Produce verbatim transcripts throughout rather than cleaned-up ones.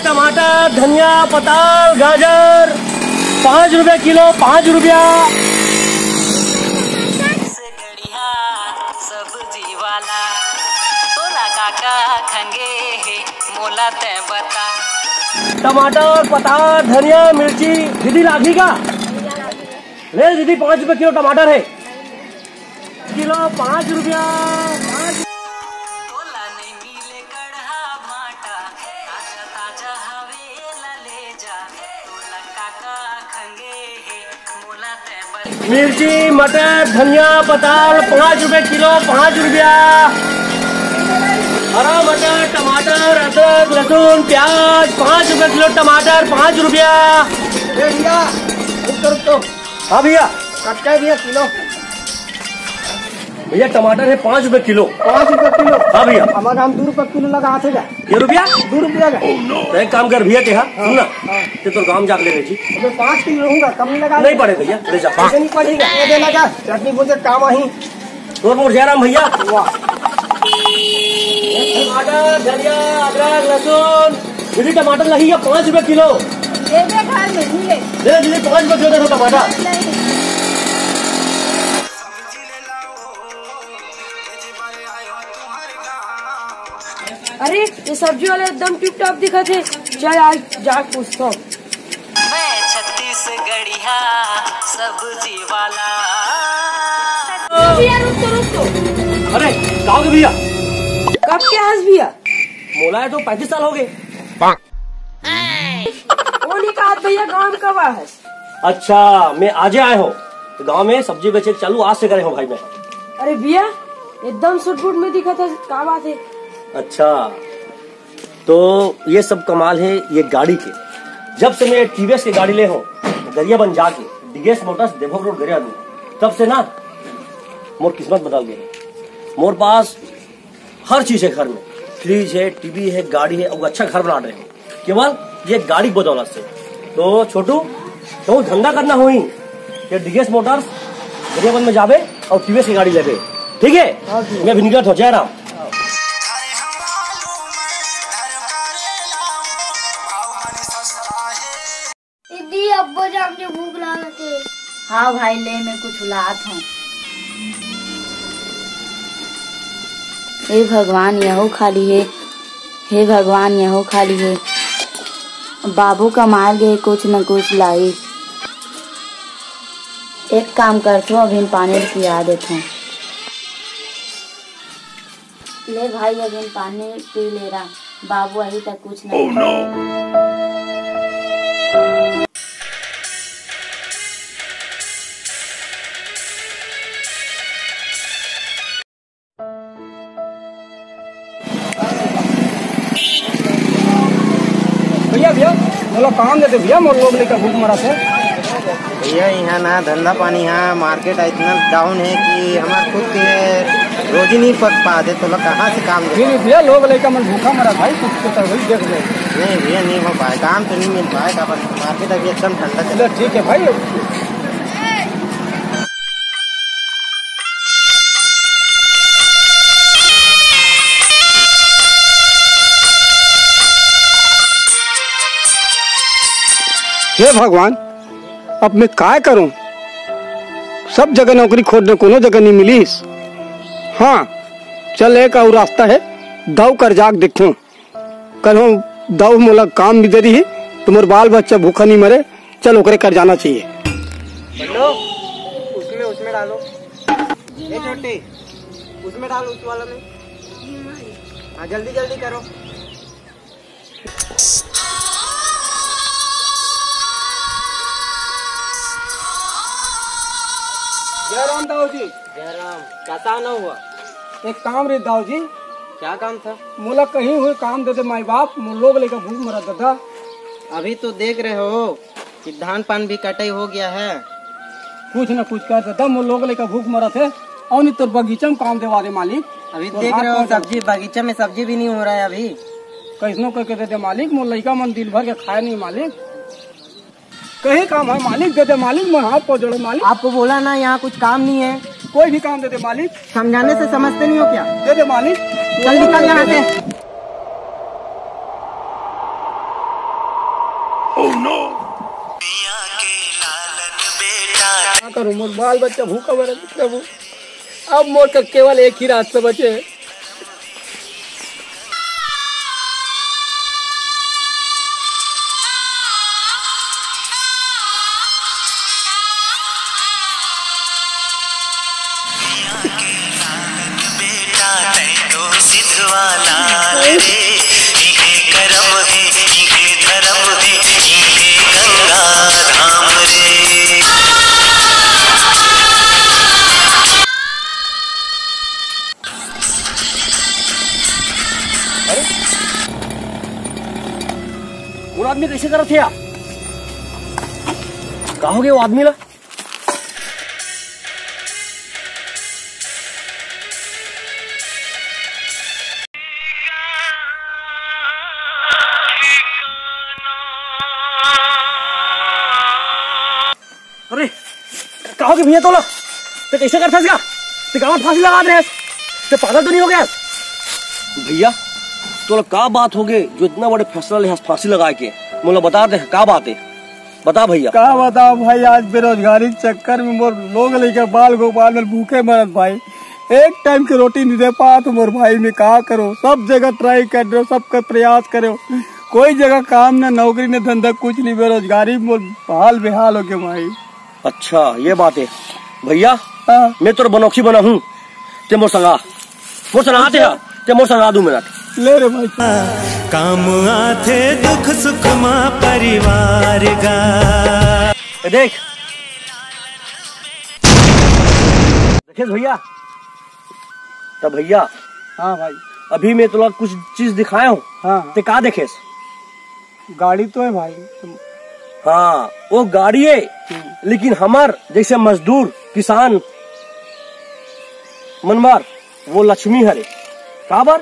टमाटर, धनिया, पताल, गाजर, पाँच रुपया किलो, पाँच रुपया। टमाटर, पताल, धनिया, मिर्ची, दीदी लागही का? ले दीदी, पाँच रुपया किलो टमाटर है। किलो पाँच रुपया। मिर्ची, मटर, धनिया, पताल, पाँच रुपए किलो, पाँच रुपया। हरा मटर, टमाटर, अदरक, लहसुन, प्याज, पाँच रुपए किलो टमाटर, पाँच रुपया। ए भैया, रुक तो, रुक तो। हाँ भैया। कतका है भैया किलो? भैया, टमाटर है पाँच रुपए किलो। पाँच रुपए किलो? हाँ भैया। हमारे हम दो रुपए किलो लगा थे क्या? ये रुपया? दो रुपया का। तो एक काम कर भैया, ते, हाँ, सुन ना, हाँ। ते तो गांव जाके ले ले जी। अबे, पाँच किलो रहूंगा, कम नहीं लगा? नहीं पड़े भैया, ले जा। ऐसे नहीं पड़ेगा, ये देना क्या? चटनी बोल के काम आई। तोर मोर जयराम भैया। वाह। टमाटर, धनिया, अदरक, लहसुन, दीदी, टमाटर लगी है पाँच रुपए किलो। ये देख, हाल में नहीं है। दे दीदी, पाँच रुपए किलो दे दो टमाटर। नहीं। अरे, ये सब्जी वाला एकदम टिप टॉप दिखत हे। चल, आज जा पूछथों। मैं छत्तीसगढ़िया सब्जी वाला। भैया, रुक तो, रुक तो। अरे, का हो गया भैया? कब के हस भैया? मोला हे तो पैंतीस साल हो गए। वो नहीं कहा भैया, गांव में कब आए हस? अच्छा, मैं आजे आए हूँ। गांव में सब्जी बेचे के चालू आज से करे हूँ भाई मैं। अरे भैया, एकदम सुट बूट में दिखत हस, का बात है? अच्छा, तो ये सब कमाल है ये गाड़ी के। जब से मैं टीवीएस के गाड़ी ले हूँ, गरियाबंद जाके, DS Motors, Devbhog road, Gariaband, तब से ना मोर किस्मत बदल गई। मोर पास हर चीज है घर में, फ्रिज है, टीवी है, गाड़ी है, अउ अच्छा घर बना रहे हैं केवल ये गाड़ी के बदौलत से। तो छोटू, तो धंधा करना होही, ये डीएस मोटर्स गरियाबंद में जाबे अउ टीवीएस की गाड़ी लेबे, ठीक है? हाँ जी। मैं अभी निकलत हूँ, जय राम। दीदी, अब्बो जान के भूख लागत हे। हाँ भाई, ले, मैं कुछ लात हूँ। हे भगवान, यहू खाली हे। हे भगवान, यहू खाली हे। बाबू कमाए गे, कुछ न कुछ लाई। एक काम करथों, अभी पानी पिया देथों। ले भाई, अभी पानी पी ले रहा, बाबू आही तक कुछ नहीं। भैया, भैया, मोला काम दे दे भैया, मोर लोग लइका भूख मरत हे। भैया, यहाँ ना धंधा पानी, यहाँ मार्केट इतना डाउन है कि हमार खुद के रोजी नहीं पक पाते, तो लोग कहाँ से काम दे? नहीं, नहीं भैया, लोग लइका मन भूखा मरत भाई, कुछ तो वही देख ले। नहीं भैया, नहीं हो पाए, काम तो नहीं मिल पाए, का मार्केट अभी एकदम ठंडा चल रहा है। ठीक है भाई। हे भगवान, अब मैं काय करूं? सब जगह नौकरी खोजने, कोनो जगह नहीं मिलिस। हाँ, चल, एक अउ रास्ता है, दव कर जाके देखूं। कल हम दव मोला काम भी दे रही, तो मोर बाल बच्चा भूखा नहीं मरे। चल, ओकरे कर जाना चाहिए। बंडो, उसमें, उसमें डालो। ये छोटे, उसमें डालो, उस वाला में। हाँ, जल्दी, जल्दी करो। जय राम दाऊ जी। जय राम। कैसा आना हुआ? एक काम रे दाऊ जी। क्या काम था? मोला कहीं हुए काम दे दे माई बाप, मोर लोग लइका भूख मरत दादा। अभी तो देख रहे हो कि धान पान भी कटाई हो गया है। कुछ ना कुछ कर दादा, मोर लोग लइका भूख मरत हे। अउ नहीं तोर बगीचा में काम देवा दे मालिक। अभी तोर देख रहे हो सब्जी, बगीचा में सब्जी भी नहीं हो रहा है अभी। कैसनो करके दे दे मालिक, मोर लइका मन दिन भर के खाए नहीं मालिक। कहीं काम है मालिक, दे दे मालिक, मैं हाथ पाँव जोड़े मालिक। आपको बोला ना, यहाँ कुछ काम नहीं है। कोई भी काम दे दे मालिक। समझाने से समझते नहीं हो क्या? दे दे मालिक। चल निकल यहाँ से। अउ मोर बाल बच्चा भूखा मरत हे प्रभु। अब मोर कर केवल एक ही रास्ता बचे हे। बेटा तैं तो सिधवा लाल रे, इहे करम हे, इहे धरम हे, इहे गंगा धाम रे। अरे, वो आदमी कइसे करत हे यार? का हो गे वो आदमी ला? अरे, का हो गे भैया तोला? तैं कइसे करथस गा? तैं का फांसी लगा दे रहे? तैं पागल तो नइ हो गे? भैया, तोला का बात हो गे जो इतना बड़े फैसला ले हस फांसी लगा के? मोला बता दे, का बात हे? बता भैया। का बतावंव भाई, आज बेरोजगारी के चक्कर में मोर लोग लइका बाल गोपाल मन भूखे मरत भाई। एक टाइम के रोटी नइ दे पात मोर भाई, मैं का करों? सब जगह try कर रहे हों, सबका प्रयास करे हों, कोई जगह काम न नौकरी न धंधा, कुछ नहीं, बेरोजगारी में मोर हाल बेहाल हो गे भाई। अच्छा, ये बात हे भैया। हाँ। मैं तोर बनौखी बनाहूँ, तैं मोर संगा, मोर संगा आते हा, तैं मोर संगा दू मिनट। ले रे भाई। काम आथे दुख सुख मा परिवार गा। ए देख, देखेस भैया, त भैया, हाँ भाई। अभी मैं तोला कुछ चीज दिखाया हूँ, हाँ, हाँ। तैं का देखेस? गाड़ी तो हे भाई। हाँ, वो गाड़ी हे, हम्म। लेकिन हमर जइसे मजदूर, किसान मन बर वो लक्ष्मी हरे। काबर?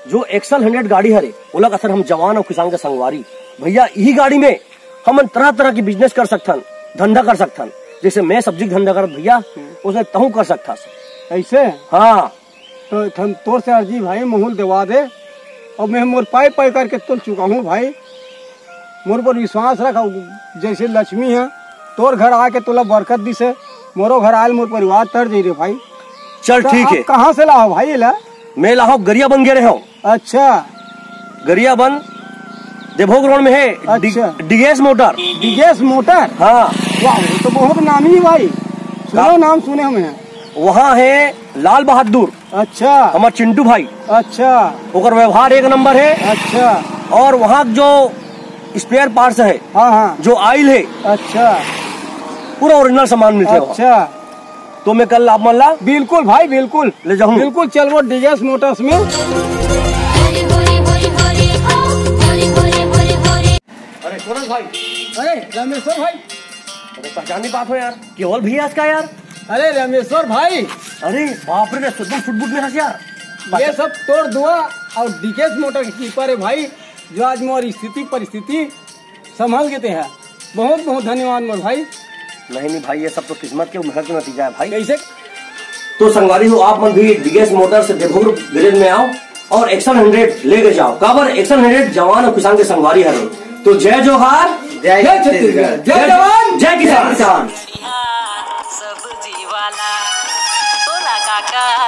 जो Excel हंड्रेड गाड़ी हरे, ओला कथन हम जवान अउ किसान के संगवारी। भैया, इही गाड़ी में हमन तरह-तरह के business कर सकथन, धंधा कर सकथन। जइसे मैं सब्जी के धंधा करत भैया, हम्म। ओइसने तहूँ कर सकथस। अइसे? हाँ। तो थन तोर से अर्जी भाई, महूँ ल देवा दे, अउ मैं मोर पाई पाई करके तोल चुकाहूँ भाई। मोर पर विश्वास रख, अउ जइसे लक्ष्मी हे, तोर घर आके तोला बरकत दिसे, मोरो घर आयल, मोर परिवार तर जाही रे भाई। चल, त ठीक हे। कहाँ से लाहव भाई एला? मैं लाहव, गरियाबंद गे रहेंव। अच्छा। गरियाबंद, देभोग रोड में हे, डि-, अच्छा। DS motor. DS motor? हाँ। वाह, वो तो बहुत नामी हे भाई। सुने हँव, नाम सुने हँव मैं। वहाँ हे लाल बहादुर। अच्छा। हमर चिंटू भाई। अच्छा। ओकर व्यवहार एक नंबर हे। अच्छा। अउ वहाँ जो spare parts हे, हाँ, हाँ। जो oil हे, अच्छा। पूरा original सामान मिलथे वहाँ। अच्छा। तो मैं कल आप मन ला बिल्कुल भाई, बिल्कुल। ले जाहूँ। बिल्कुल, चलबो डीएस मोटर्स में। अरे, कौन हे भाई? अरे, रमेश्वर भाई। अरे, पहचान नइ पात हँव यार, केवल भैया का यार। अरे, रमेश्वर भाई। अरे, बाप रे, एकदम सुटबुट में हस यार। ये सब तोर दुआ अउ डीएस मोटर के कृपा रे भाई, जो आज मोर स्थिति परिस्थिति संभल गे तेहा। बहुत बहुत धन्यवाद मोर भाई। नहीं, नहीं भाई, ये सब तो किस्मत के मेहनत के नतीजा हे भाई। कइसे? तो संगवारी हो, आप मन भी डीएस मोटर से देभोग गैरेज में आओ अउ Excel हंड्रेड लेके जाओ। काबर Excel हंड्रेड जवान अउ किसान के संगवारी हरे। तो जय जोहार, जय छत्तीसगढ़, जय जवान, जय किसान। सब जीवाला तोला काका